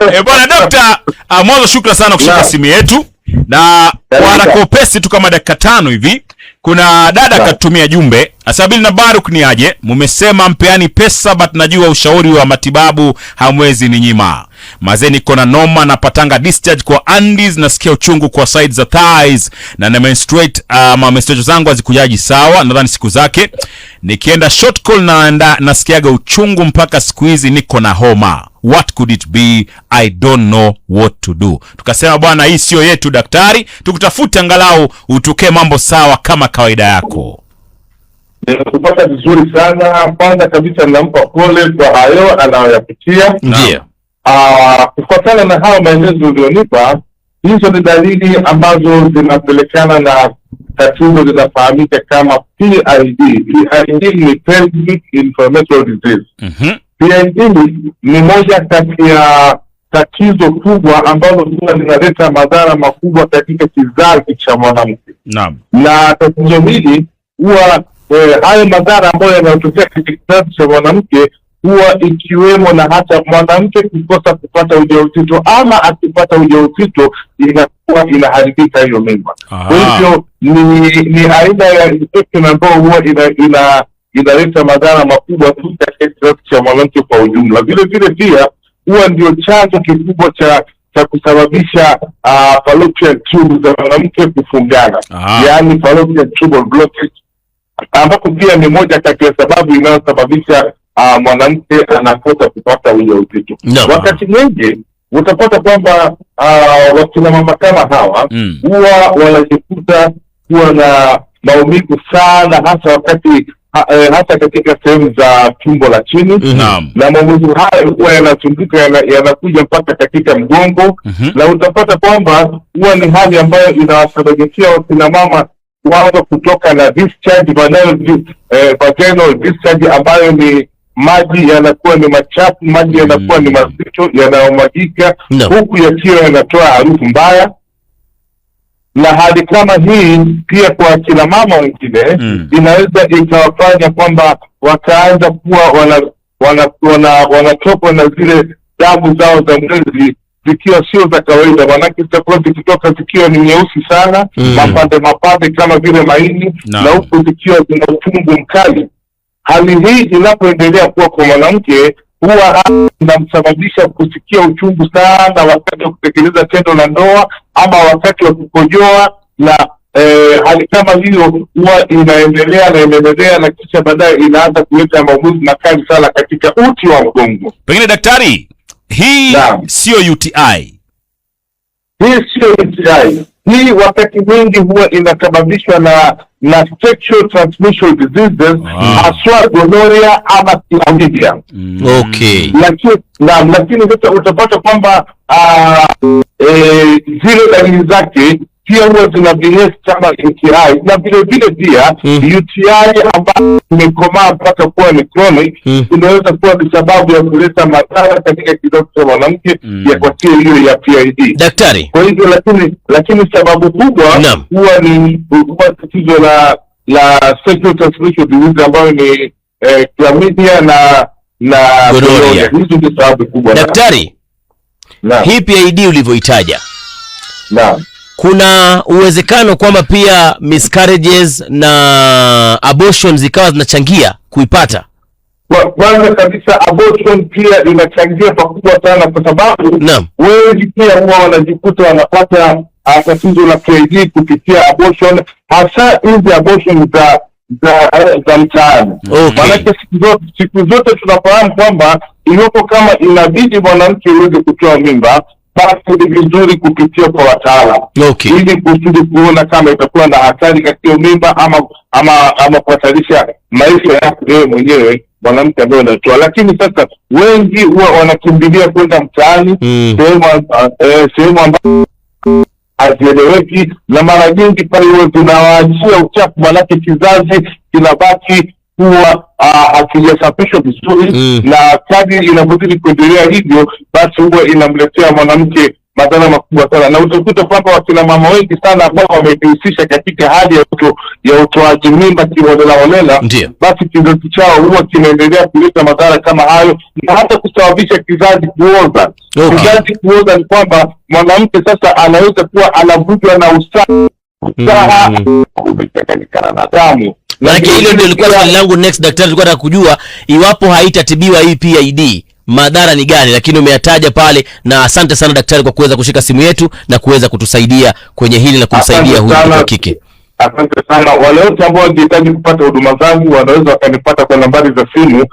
Eh, bwana dokta, mwanzo shukran sana kushika simu yetu na kwa haraka upesi tu kama dakika 5 hivi, kuna dada akatutumia jumbe asabili na Baruk ni aje, mumesema mpeani pesa but najua ushauri wa matibabu hamwezi ni nyima. Mazee niko na noma, napatanga discharge kwa undies, nasikia uchungu kwa side za thighs na na menstruate, ma menstruation zangu hazikujaji sawa, nadhani siku zake. Nikienda short call naenda nasikiaga uchungu mpaka siku hizi niko na homa. What could it be? I don't know what to do. Tukasema bwana, hii sio yetu daktari, tukutafute angalau utukee mambo sawa kama kawaida yako. Nimekupata vizuri sana. Kwanza kabisa nampa pole kwa hayo anayoyapitia. Ndio. Kufuatana na hayo maelezo ulionipa, hizo ni dalili ambazo zinapelekana na tatizo linafahamika kama PID. PID ni pelvic inflammatory disease. PID ni moja kati ya tatizo kubwa ambalo huwa linaleta madhara makubwa katika kizazi cha mwanamke na tatizo hili huwa hayo madhara ambayo yanayotokea katika kizazi cha mwanamke huwa ikiwemo na hata mwanamke kukosa kupata ujauzito ama akipata ujauzito inakuwa inaharibika hiyo mimba. Kwa hivyo ni aina ya infection ambayo huwa ina inaleta madhara makubwa tu katika kizazi cha mwanamke kwa ujumla. Vile vile pia huwa ndio chanzo kikubwa cha kusababisha fallopian tube za mwanamke kufungana, yaani fallopian tubal blockage, ambapo pia ni moja kati ya sababu inayosababisha mwanamke anakosa kupata ujauzito. Wakati mwingi utapata kwamba wakina mama kama hawa huwa wanajikuta kuwa na maumivu sana, hasa wakati hasa katika sehemu za tumbo la chini na maumivu hayo huwa yanazunguka yanakuja mpaka katika mgongo na utapata kwamba huwa ni hali ambayo inawasababishia wakina mama kuanza kutoka na discharge, vaginal discharge ambayo ni maji yanakuwa ni machafu, maji yanakuwa ni mazito yanayomwagika huku yakiwa yanatoa harufu mbaya. Na hali kama hii pia kwa akina mama wengine inaweza ikawafanya kwamba wakaanza kuwa wanatokwa na zile damu zao za mwezi zikiwa sio za kawaida, manake zitakuwa zikitoka zikiwa ni nyeusi sana, mapande mapande kama vile maini, na huku zikiwa zina uchungu mkali. Hali hii inapoendelea kuwa kwa mwanamke huwa inamsababisha kusikia uchungu sana wakati wa kutekeleza tendo la ndoa ama wakati wa kukojoa, na hali kama hiyo huwa inaendelea na inaendelea na kisha baadaye inaanza kuleta maumivu makali sana katika uti wa mgongo. Pengine daktari, hii sio UTI? Hii sio UTI. Hii wakati mwingi huwa inasababishwa na sexual transmission diseases, haswa gonorrhea ama chlamydia. Lakini sasa utapata kwamba zile dalili zake pia huwa zina behave kama UTI na vile vile pia UTI ambayo imekomaa mpaka kuwa ni chronic inaweza kuwa ni sababu ya kuleta madhara katika kizazi cha mwanamke ya kwa hiyo ya PID. Daktari. Kwa hivyo lakini sababu kubwa huwa ni huwa tatizo la sexual transmission disease ambayo ni chlamydia na Gonorrhea. gonorrhea. Hizo ndio sababu kubwa. Daktari, Naam. hii PID ulivyoitaja, kuna uwezekano kwamba pia miscarriages na abortion zikawa zinachangia kuipata? Kwanza kabisa abortion pia inachangia pakubwa sana, kwa sababu wengi pia huwa wanajikuta wanapata tatizo la PID kupitia abortion, hasa hizi abortion za mtaani. Maanake siku zote tunafahamu kwamba iwapo kama inabidi mwanamke uweze kutoa mimba, basi ni vizuri kupitia kwa wataalam ili kusudi kuona kama itakuwa na hatari katika hiyo mimba ama kuhatarisha maisha yako wewe mwenyewe mwanamke ambaye unatoa. Lakini sasa wengi huwa wanakimbilia kwenda mtaani, sehemu ambazo hazieleweki, na mara nyingi pale huwa zinawaachia uchafu, manake kizazi kinabaki kuwa hakijasafishwa vizuri na kadri inavyozidi kuendelea hivyo, basi huwa inamletea mwanamke Madhara makubwa sana, na utakuta kwamba wakina mama wengi sana ambao wamejihusisha katika hali ya utoaji mimba kiholelaholela, basi kizazi chao huwa kinaendelea kuleta madhara kama hayo na hata kusababisha kizazi kuoza. Kizazi kuoza ni kwamba mwanamke sasa anaweza kuwa anavutwa na usaha umechanganyikana na damu. Maanake hilo ndio ilikuwa swali langu next, daktari, tulikuwa nataka kujua iwapo haitatibiwa hii PID madhara ni gani, lakini umeyataja pale, na asante sana daktari kwa kuweza kushika simu yetu na kuweza kutusaidia kwenye hili na kumsaidia Asante huyu mtoto sana. wa kike. Asante sana. Wale wote ambao wangehitaji kupata huduma zangu wanaweza wakanipata kwa nambari za simu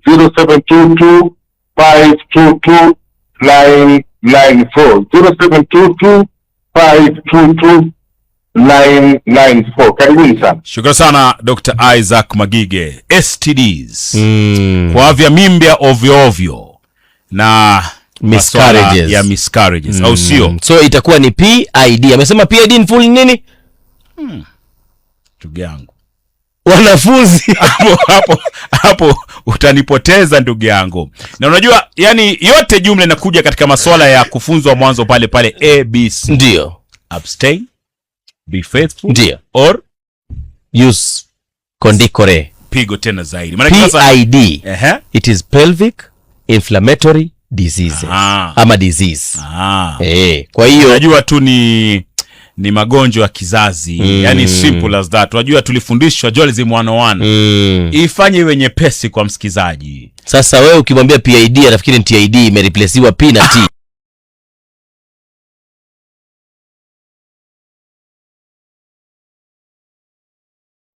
0722 522 994, 0722 522 994. Karibuni sana. Shukrani sana Dr. Isaac Magige. STDs, kuavya mimbya ovyo ovyo na masuala Miscarriages. ya miscarriages, au sio? So itakuwa ni PID. Amesema PID ni full nini? Ndugu yangu. Wanafunzi. Hapo hapo hapo utanipoteza, ndugu yangu. Na unajua, yani yote jumla inakuja katika masuala ya kufunzwa mwanzo pale pale ABC. Abstain, be faithful or Use condikore. Pigo tena zaidi. Maana sasa PID. It is pelvic inflammatory diseases ama disease. Kwa hiyo Unajua tu ni magonjwa ya kizazi, yani simple as that. Unajua tulifundishwa Journalism 101. Ifanye iwe nyepesi kwa msikizaji. Sasa wewe ukimwambia PID anafikiri ni TID imereplaciwa P na T.